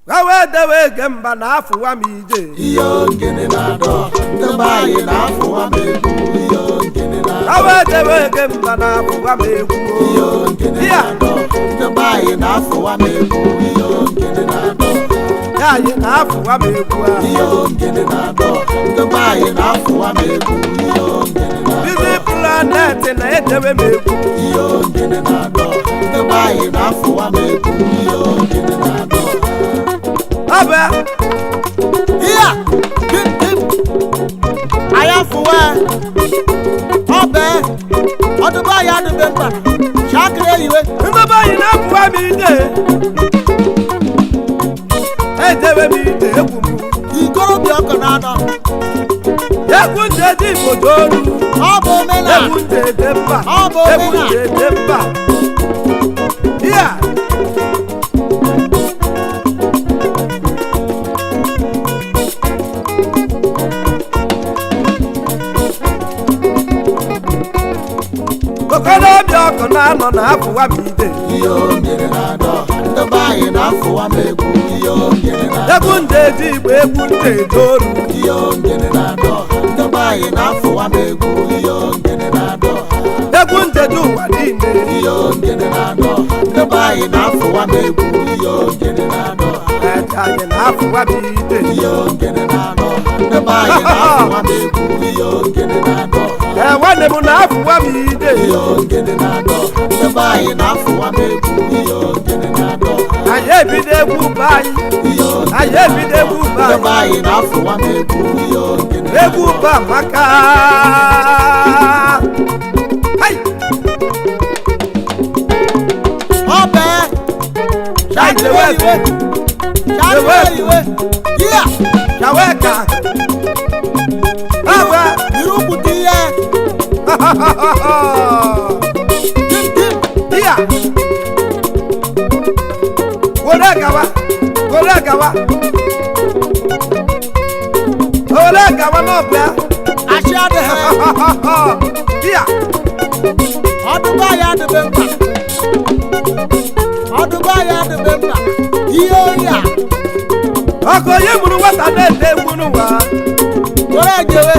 Awedewe mba na-afụwa m ije. Iyo ngene na-adọ, ndị be anyị na-afụwa m egwu. Iyo ngene na-adọ. Awedewe mba na-afụwa m egwu. Iyo ngene na-adọ, ndị be anyị na-afụwa m egwu. Iyo ngene na-adọ. Ya anyị na-afụwa m egwu a. Iyo ngene na-adọ, ndị be anyị na-afụwa m egwu. Iyo ngene na-adọ. Busy Planet na-edewe m egwu. Iyo ngene na-adọ, ndị be anyị na-afụwa m egwu. Iyo ngene na-adọ. Ọbịa. Iya, kim kim. Ayafuwe. Ọbẹ̀ ọdún báyìí adùnbẹ̀ mpa. Ṣáàkiri eyiwe. Ndị be anyị na-afụwa m ije. Edewe m ije egwu m. Ikorobịa ọkụ na-anọ. Egwu nje dị Igbo toru. Ọ bụ omenala. Egwu nje dị mba. Ọ bụ Egwu omenala. nje dị mba. Iya. Okorobịa ọkụ na-anọ na-afụwa m ide. Iyo ngene na-adọ, ndị be anyị na-afụwa m egwu. Iyo ngene na-adọ. Egwu nje dị Igbo, egwu nje dị oru. Iyo ngene na-adọ, ndị be anyị na-afụwa m egwu. Iyo ngene na-adọ. Egwu nje dị ụwa niile. Iyo ngene na-adọ, ndị be anyị na-afụwa m egwu. Iyo ngene na-adọ. Eje anyị na-afụwa m ide. Iyo ngene na-adọ, ndị be anyị na-afụwa m egwu. Iyo ngene na-adọ. Ee, nwanne m na-afụwa m ide. Iyo ngene na-adọ, ndị be anyị na-afụwa m egwu. Iyo ngene na-adọ. Anyị ebido egwu be anyị. Iyo Anyị ebido egwu be ndị be anyị. anyị na-afụwa m egwu. Iyo ngene Egwu be amaka. Hai! Ọbẹ̀ Ṣáàkiri ṣáàkiri eyiwe. Ṣáàkiri eyiwe. Iya. Shaweka. Agba. Irúkùtì yẹ. Kim kim. Iya. Were gawa. Were gawa. Were gawa n'ọbịa. Àṣẹ adìhẹ. Iya. Ọdún báyìí adìbẹ̀ mpa. Ọdún báyìí adìbẹ̀ mpa. Iye oyi a. Ọkụ onye mụrụ nwata na-ete egwu n'ụwa. Were ejewe.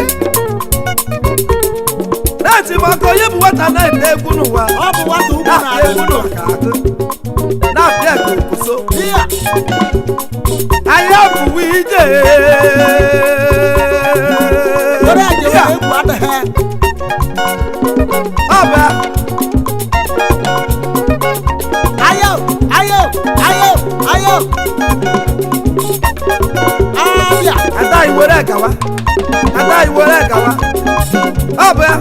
Na-eti m ọkụ onye bụ nwata na-ete egwu n'ụwa. Ọ bụ nwata ugwu Na-apịa na-adị egwu mma. n'ụwa ka agụ. Na-apịa ka okoso. Iya. Anyị abụwe ije. Were ejewe Iya. egwu adịghị. Ọbịa. Ayo ayo ayo ayo. Abịa. Ada anyị were gawa. Ada anyị were gawa. Ọbịa.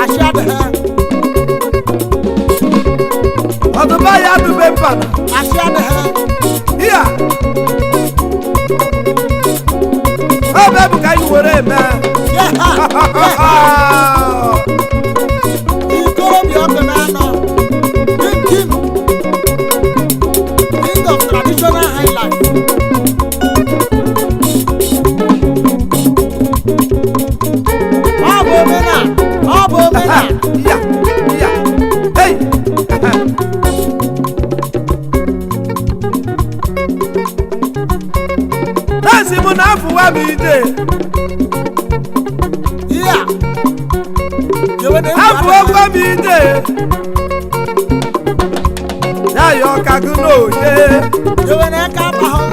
Àṣẹ adìhẹ. Ọdụba ya adụbe mba. Àṣẹ adìhẹ. Iya. Ọbịa bụ ka anyị were eme. Ye ha. Ye ha. Ikorobịa ọkụ na-anọ. Kim kim. King of traditional high life. Ọ bụ omenala. Ọ bụ omenala. Iya. Iya. Hey. Nọọsị m na-afụwa m ide. Iya. Jewe na egwu Afụwakwa m ide. Ya ya ọka gụ n'oye. Jewe na aka abahụ.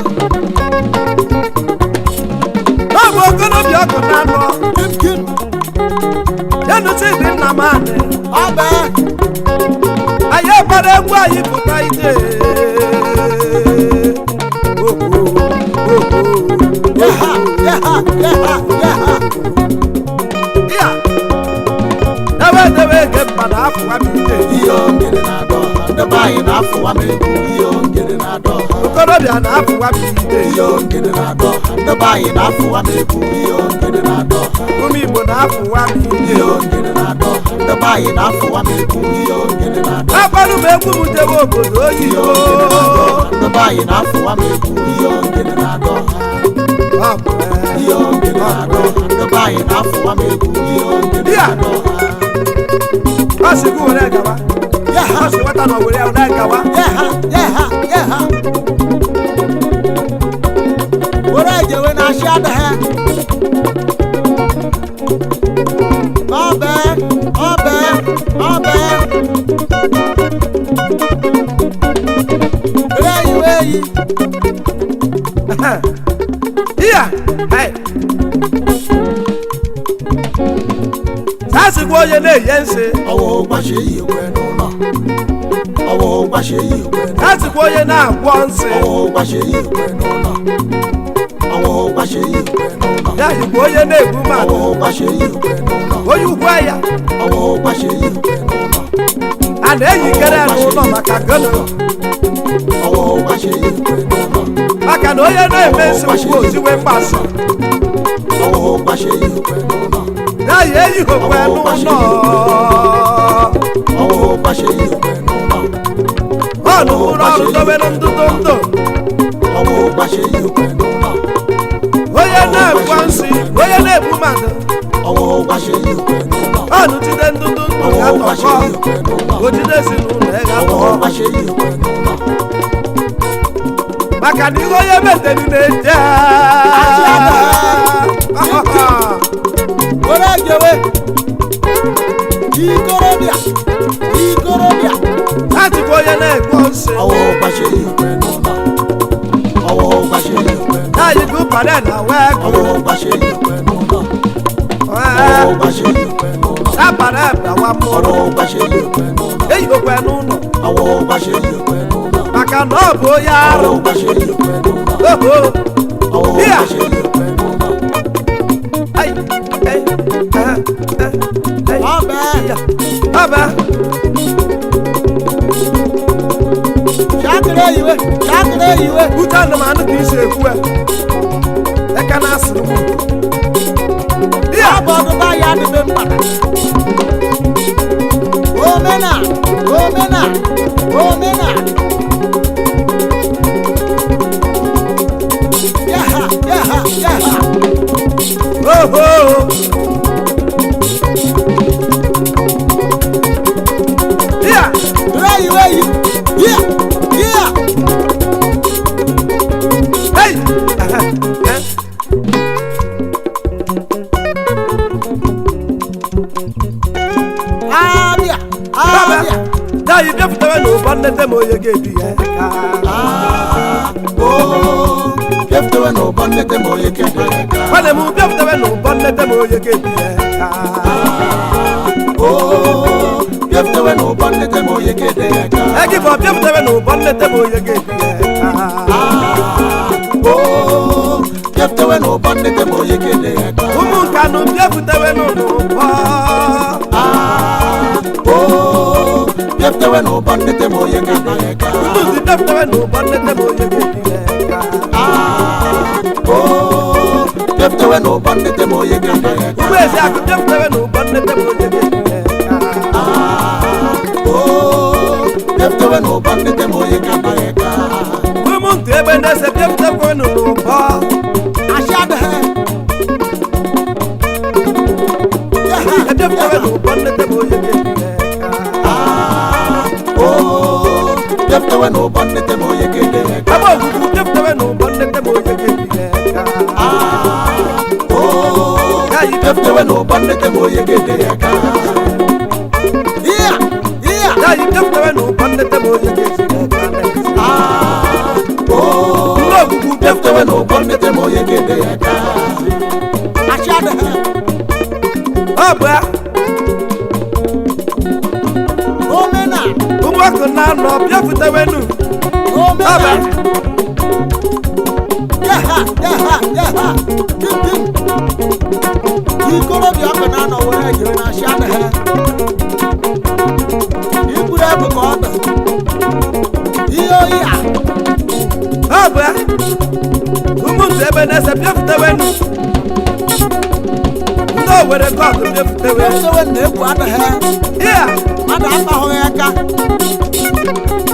Ọ bụ okorobịa ọkụ na-anọ. Kim kim. Ya nụsị dị nna m anị. Ọ bụ Anyị agbara egwu anyị pụta ije. Oho, oho. Ye ha. Ye ha. Ye ha. Ye ha. Iya. Ewe dewe ege mba na-afụwa m ije. Iyo ngene na-adọ. Ndị be anyị na-afụwa m egwu. Iyo ngene na-adọ. Okorobịa na-afụwa m ije. Iyo ngene na-adọ. Ndị be anyị na-afụwa m egwu. Iyo ngene na-adọ. Ụmụ Igbo na-afụwa m ije. Iyo ngene na-adọ. Ndị be anyị na-afụwa m egwu. Iyo ngene na-adọ. Agbalụ m egwu m jewe obodo Iyo oyibo. ngene na-adọ. Ndị be anyị na-afụwa m egwu. Iyo ngene na-adọ. Ọ bụ ya. Iyo ngene na-adọ. Ndị be anyị na-afụwa m egwu. Iyo ngene Iya. na-adọ. Ọ sị gị were gawa. Ya ha. Ọ sị nwata na owere ya ụlọ gawa. Yeha, yeha, yeha. Were ejewe na ashị adịghị. Ọbẹ, ọbẹ, ọbẹ. Were eyi wee yi. Iya, hai. Sasịkwa onye na-eye nsị. Ọwụ gbashi eyi ekwe n'ụlọ. Ọwụ gbashi eyi ekwe n'ụlọ. Sasịkwa onye na-agwọ nsị. Ọwụ gbashi eyi ekwe n'ụlọ. Ọwụ gbashi eyi ekwe n'ụlọ. Ya yikwa onye na-egbu mmadụ. Ọwụ gbashi eyi ekwe n'ụlọ. Onye ugwu ahịa. Ọwụ gbashi eyi ekwe n'ụlọ. A na-eyikere ya n'ụlọ maka gịnị? Ọwụ gbashi eyi ekwe n'ụlọ. Maka na onye na-eme nsị ugwu oziwe mgbasị. Ọwụ gbashi eyi ekwe n'ụlọ. Ya yi eyighokwe n'ụlọ. Ọwụ gbashi eyi ekwe n'ụlọ. Ọ nụrụ ọrụ dobere ndụdụ ndụ. Ọwụ gbashi eyi ekwe n'ụlọ. Onye na-agwọ nsị, onye na-egbu mmadụ. Ọwụ gbashi eyi ekwe n'ụlọ. Ọ nụjide ndụdụ ndụ Ọwụ ga gbashi tọkọ. eyi ekwe n'ụlọ. Ojide ezinụlọ ya Ọwụ ga-atọ. gbashi eyi ekwe n'ụlọ. Maka na ihe onye metelu na-eje. Were ejewe. Ikorobịa, ikorobịa. Ha jikwa onye na-egbu nsị. Ọwụ gbashi eyi ekwe n'ụlọ. Ọwụ gbashi eyi ekwe n'ụlọ. Ha yikwa ụpara na wee gụ. Ọwụ gbashi eyi ekwe n'ụlọ. Ọwụ gbashi eyi ekwe n'ụlọ. Sapara na wa mụrụ. Ọwụ gbashi eyi ekwe n'ụlọ. Eyikwa n'ụlọ. Ọwụ gbashi eyi ekwe n'ụlọ. Maka na ọ bụ onye arụ. Ọwụ gbashi eyi ekwe n'ụlọ. Oho. Ọwụ Iya. gbashi eyi ekwe n'ụlọ. Ai, ai, eh, eh, eh. Ọbẹ. Iya. Ọbẹ. Shakiri eyiwe, shakiri eyiwe. Ute anụmanụ ka isi ekwu e. Eka na asịrị m. Iya. Ọ bụ ọdụba ya adịbe mkpa. Omena, omena, omena. Yaha, yaha, yaha. Oho. Iya. Dúró eyiwe yi. Yíyà, yíyà. Hey. Eh, eh. Abịa, Baba. abịa. Ya yi bịapụtawa n'ụbọ nnete ma onye ga-ebi ya aka. Ah, oh, bịafewe n'ụbọ nnete ma onye kebe ya ka. Nwanne m bịapụtawa n'ụbọ nnete ma onye ga-ebi ya aka. Oh, bịafewe n'ụbọ nnete ma onye kede ya ka. Egi bụ bịapụtawa n'ụbọ nnete ma onye ga-ebi ya aka. Oh, bịafewe n'ụbọ nnete ma onye kede ya ka. Ụmụ nkanụ bịapụtawa n'ụbọ. Ah, oh, bịafewe n'ụbọ nnete ma onye kede ya ka. Ndụzi bịapụtawa n'ụbọ nnete ma onye ga-ebi ya aka. Ah, oh, bịafewe n'ụbọ nnete ma onye kede ya ka. Ụmụ ezi akụ bịapụtawa n'ụbọ nnete ma onye ga-ebi ya aka. Ah, oh, bịafewe n'ụbọ nnete ma onye kede ya ka. Ụmụ ntụ egbe na-ese bịapụtakwa n'ụbọ. Ashị adịghị. Yaha, Ebịapụtawa yaha. n'ụbọ nnete ma onye ga-ebi ya aka. Ah, oh, bịafewe n'ụbọ nnete ma onye kede ya ka. Ebe ogwugwu bịapụtawa n'ụbọ nnete ma onye ga-ebi ya aka. Ah, oh, Ya yi bịafewe n'ụbọ nnete ma onye kede ya ka. Iya, iya. Ya yi bịapụtawa n'ụbọ nnete ma onye ga-ebi ya aka. Ah, oh, Ndị ogwugwu bịafewe bịapụtawa n'ụbọ nnete ma onye kede ya ka. Ashị adịghị. Ọ bụ ya. Omena, Ụmụ ọkụ na-anọ bịapụtawenu. omena. Ọba. Yaha, yaha, yaha. Kim, kim. Ikorobịa ọkụ na-anọ were jiri na ashị adịghị. Igburu ebu ka ọ dị. Ihe oyi a. Ọ bụ ya. Ụmụ ntụ ebe na-ese bịapụtawenu. Ndị Owere kọtụ bịapụtawe. Esewe na egwu adịghị. Iya. Mmadụ akpahụghị aka.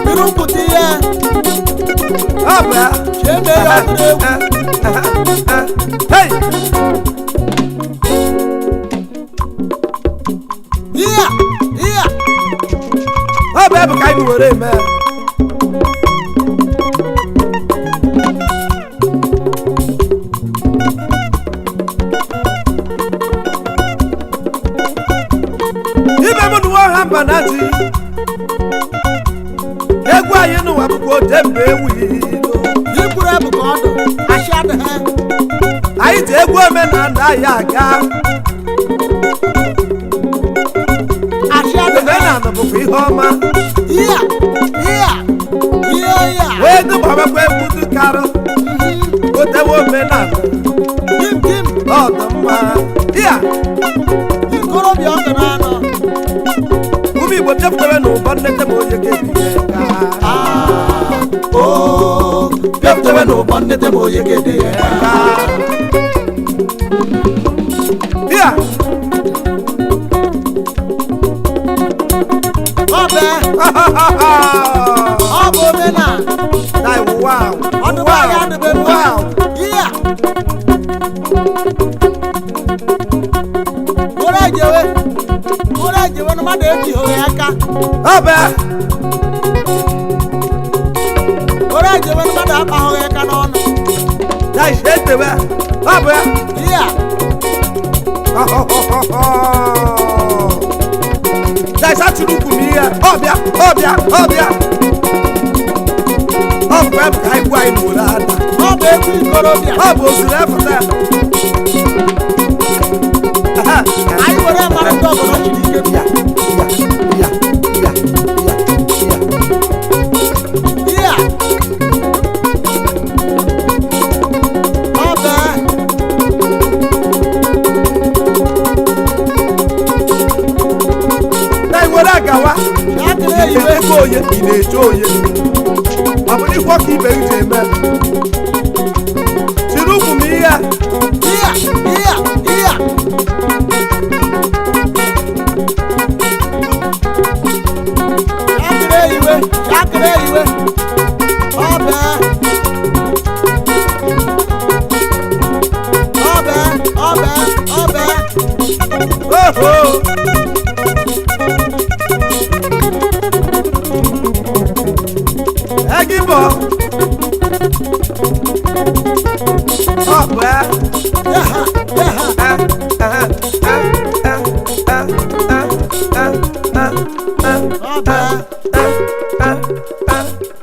Biri nkwụta ihe. Ọ bụ ya. Chee mee ya ọ bụrụ egwu. Hey! Iya, iya. Ọ bụ ebe ka anyị were eme. Ibe m nụwa ha mba na ntị. Egwu anyị nụwa bụkwa ojembe ewu. Ikwuru ebu ka ọdụ ashị adịghị. Anyị ji egwu omenala anyị aga. Ashị adịghị. Omenala bụkwa ihe ọma. Iya iya iya iya. Wee dụbawakwa egwu dụkarụ otewe omenala. Kim kim. Ọdụ mma ya. Ikorobịa ọkụ na-anọ. Ụmụ Igbo chepụtara na ụbọ nnete ma onye ga-ebinye ka. Ah, bịapụtawe n'ụbọ nnete ma onye ga-ede ya. Ka ya. Ọ bụ ọ bụ omenala. Dai, wow. Ọdụbọ ya adịbe mma. Wow. Iya. Were ejewe. Were ejewe na mmadụ ejighị ya aka. Ọ bụ Were ejewe na mmadụ akpaghị aka n'ọnụ. Dai shetewe. Ọ bụ Iya. Dai satụrụ ukwu m ihe. Ọbịa ọbịa ọbịa. Ọ bụ ebe ka anyị gbuo anyị n'ụlọ ada. Ọ bụ egwu ikorobịa. Ọ bụ ozuru efụta. Anyị were mara ndị ọbụla chiri ike Ya ya ya ya ya ya. Iya. Ọ bụ Dai were agawa. ya kere Ị iwe. na-eke oye, ị na-eche oye. Ọ bụrụ ikwu ọka ibe gị ji eme. Tiri ukwu m ihe. Iya iya iya. Ya kere iwe. Ya kere iwe. Ọ bụ ọ bụ ọ bụ ọ bụ. Oho! Egibọ! Ọ bụ e. Yaha yaha. E, e, e, e, e, e, e, e, Ọ bụ e, e, e.